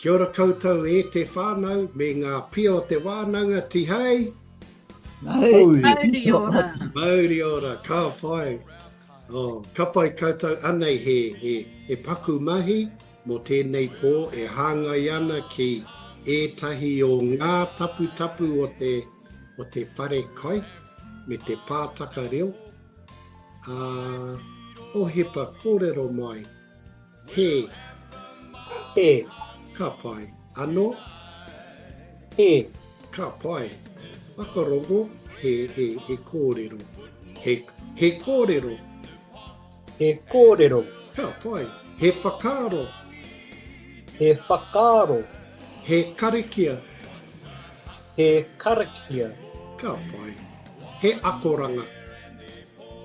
Kia ora koutou e te whānau me ngā pia o te wānanga, tihei! Mauri ora! Mauri ora, ka whai! Oh, ka pai koutou, anei he, he, he paku mahi mō tēnei pō e hāngai ana ki ētahi o ngā taputapu o te, o te whare kai me te pātaka reo. Ā, Hohepa, kōrero mai. He. He. Ka pai. Ano? He. Ka pai. Whakarongo, he, he, he kōrero. He, he kōrero. He kōrero. Ka pai. He whakaaro. He whakaaro. He karakia. He karakia. Ka pai. He akoranga.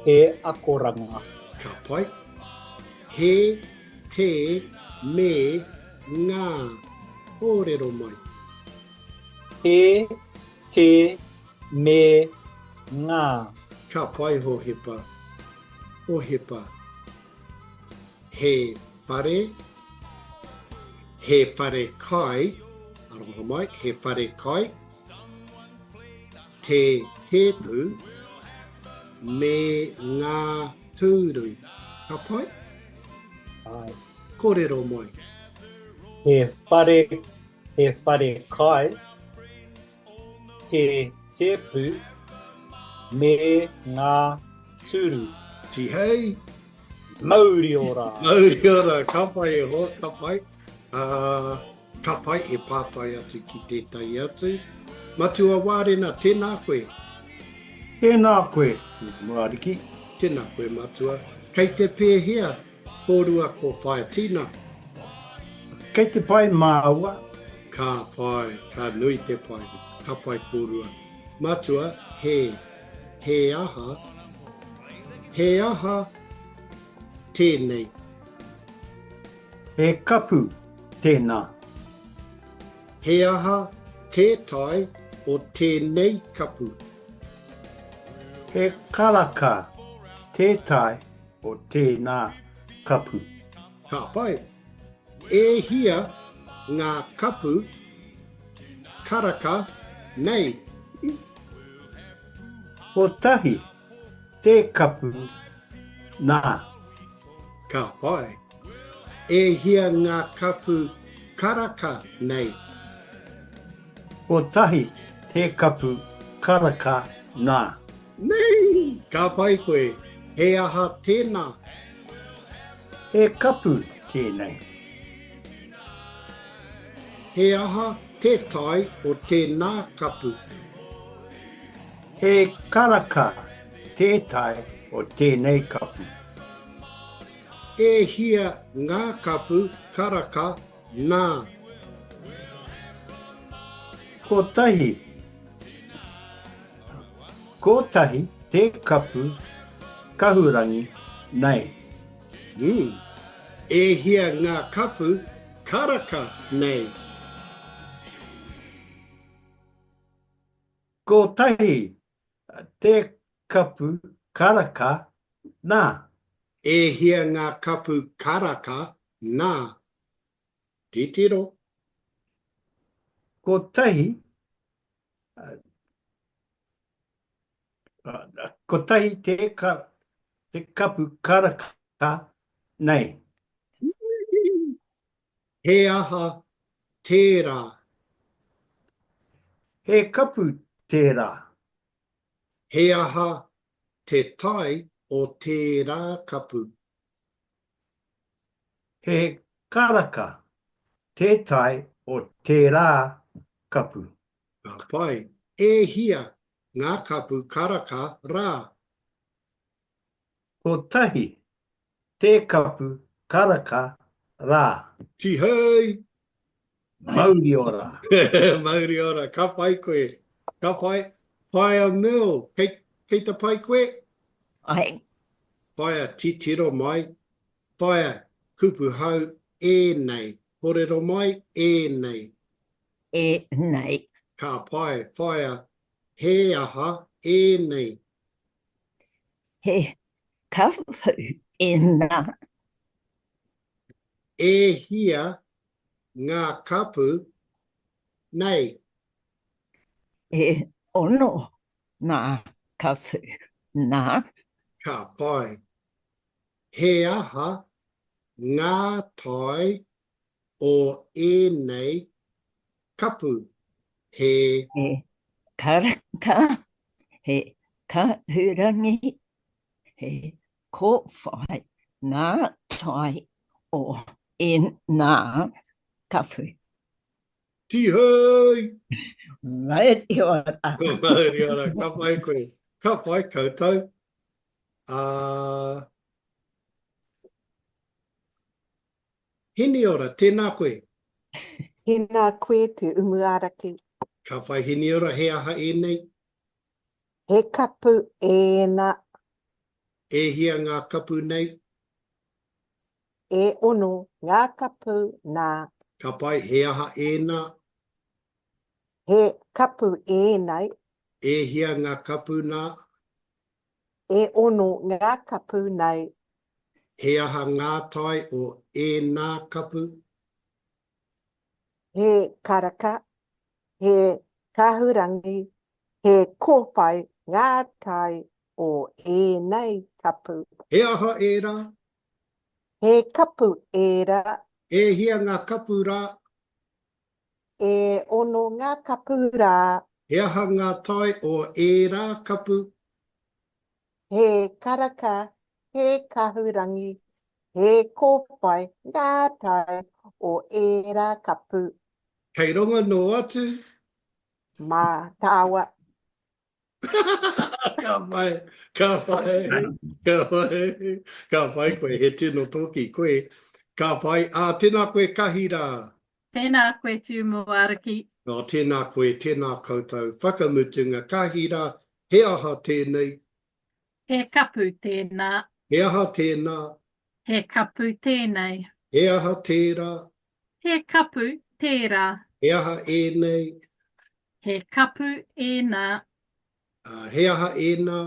He akoranga. Ka pai. He, te, me, ngā. Kōrero mai. He, te, me, ngā. Ka pai Hohepa. Hohepa. He whare, he whare kai, aroha mai, he whare kai, te tēpu, me ngā tūru. Ka pai? Āe. Kōrero mai. He whare, he whare kai, te tēpu, me ngā tūru. Tihei! Mauri ora! Mauri ora! Ka pai e hoa, ka pai. Uh, ka pai e pātai atu ki tētahi atu. Matua Wārena, tēnā koe. Tēnā koe, Moariki. Tēnā koe, Matua. Kei te pēhea kōrua ko Whaea Tina? Kei te pai māua. Ka pai, ka nui te pai. Ka pai kōrua. Matua, he, he aha, he aha tēnei? He kapu tēnā. He aha te tae o tēnei kapu? He karaka te tae o tēnā kapu. Ka pai. E hia ngā kapu karaka nei? Kotahi te kapu nā. Ka pai. E hia ngā kapu karaka nei? Kotahi te kapu karaka nā. Nei! Ka pai koe. He aha tēnā? He kapu tēnei. He aha te tae o tēnā kapu? He karaka te tae o tēnei kapu. E hia ngā kapu karaka nā? Kotahi. Kotahi te kapu kahurangi nei. Mm. E hia ngā kapu karaka nei? Kotahi te kapu karaka nā. E hia ngā kapu karaka nā? Titiro. Kotahi, kotahi te, te kapu karaka nei. He aha tērā? He kapu tērā. He aha te tae o tērā kapu? He karaka te tae o tērā kapu. Ka pai. E hia ngā kapu karaka rā? Kotahi te kapu karaka rā. Tihei! Mauri ora! Mauri ora, ka pai koe. Ka pai. Whaea Merle, kei, kei te pai koe? Ai. Whaea titiro mai, whaea kupu hau ēnei, korero mai ēnei. Ēnei. Ka pai, whaea, he aha ēnei? He kapu ēnā. E hia. ngā kapu nei? E ono ngā kapu nā. Ka pai. He aha ngā tae o ēnei kapu? He. He karaka, he kahurangi, he kōwhai ngā tae o ēnā kapu. Tihei! Mauri ora! Mauri ora, ka pai koe. Ka pai koutou. Uh, Hiniora, tēnā koe. Tēnā koe te Umuaraki. Ka whai Hiniora, he aha ēnei? He kapu ēnā. E hia ngā kapu nei? E ono ngā kapu nā. Ka pai, he aha ēnā? He kapu ēnei. E hia ngā kapu nā? E ono ngā kapu nei. He aha ngā tae o ēnā kapu? He karaka, he kahurangi, he kōwhai ngā tae o ēnei kapu. He aha ērā? He kapu ērā. E hia ngā kapu rā? E ono ngā kapu rā. He aha ngā tae o ērā kapu? He karaka, he kahurangi, he kōwhai ngā tae o ērā kapu. Kei rongo noa atu. Mā tāua. Ka pai, ka pai, ka pai, ka pai koe, he tino toki koe. Ka pai, ā, tēnā koe Kahira. Tēnā koe Tūmuariki. Nā, tēnā koe, tēnā koutou. Whakamutunga, Kahira, he aha tēnei? He kapu tēnā. He aha tēnā? He kapu tēnei. He aha tērā? He kapu tērā. He aha ēnei? He kapu ēnā. Ā, he aha ēnā?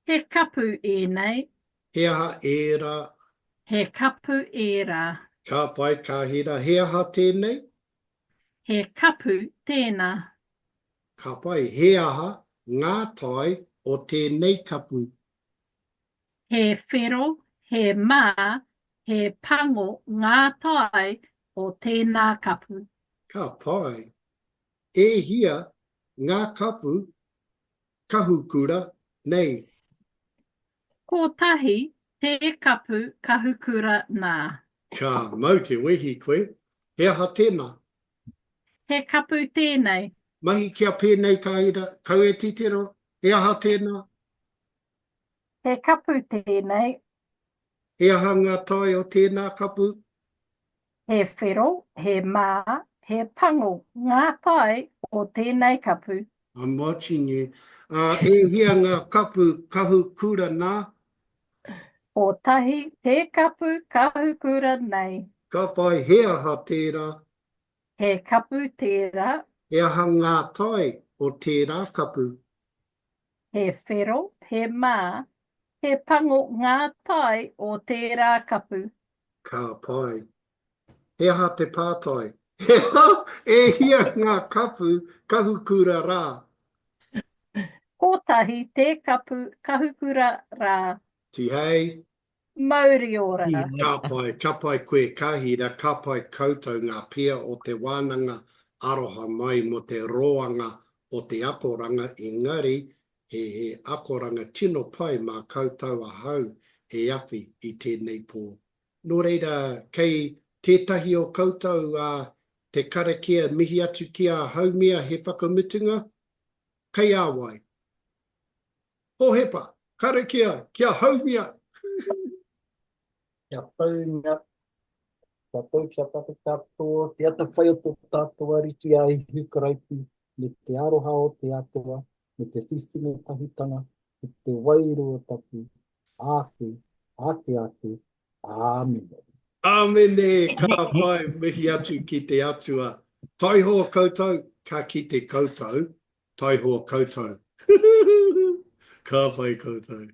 He kapu ēnei. He aha ērā? He kapu ērā. Ka pai, ka hira. He aha tēnei? He kapu tēnā. Ka pai. He aha ngā tae o tēnei kapu? He whero, he mā, he pango ngā tae o tēnā kapu. Ka pai. E hia ngā kapu kahukura nei? Kotahi te kapu kahukura nā. Ka mau te wehi koe. He aha tēnā? He kapu tēnei. Mahi kia pēnei ka ira, kau e titiro, he aha tēnā? He kapu tēnei. He aha ngā tae o tēnā kapu? He whero, he mā, he pango ngā tae o tēnei kapu. I'm watching you. Ā, e hia ngā kapu kahukura nā? Kotahi te kapu kahukura nei. Ka whai he aha tērā? He kapu tērā. He aha ngā tae o tērā kapu? He whero, he mā, he pango ngā tae o tērā kapu. Ka pai. He aha te pātai? He aha, e hia ngā kapu kahukura rā? Kotahi te kapu kahukura rā. Tihei. Mauri ora. Ka pai, ka pai koe ka hira, ka pai koutou ngā pia o te wānanga aroha mai mo te roanga o te akoranga engari he he akoranga tino pai mā koutou ahau e awhi i tēnei pō. Nō reira kei tētahi o koutou a te karakia mihi atu ki a Haumia he whakamutunga? Kei a wai? Hohepa, karakia, kia haumia! Kia tau, kia tau, kia take katoa, te atawhai o tō tātou Ariki a Ihu Karaiti, me te aroha o te Atua, me te whiwhinga tahitanga, me te Wairua Tapu, āke, āke ake, āmine. Āmine, ka pai, mihi atu ki te Atua. Taihoa koutou, ka kite koutou, Taihoa koutou. Ka pai koutou.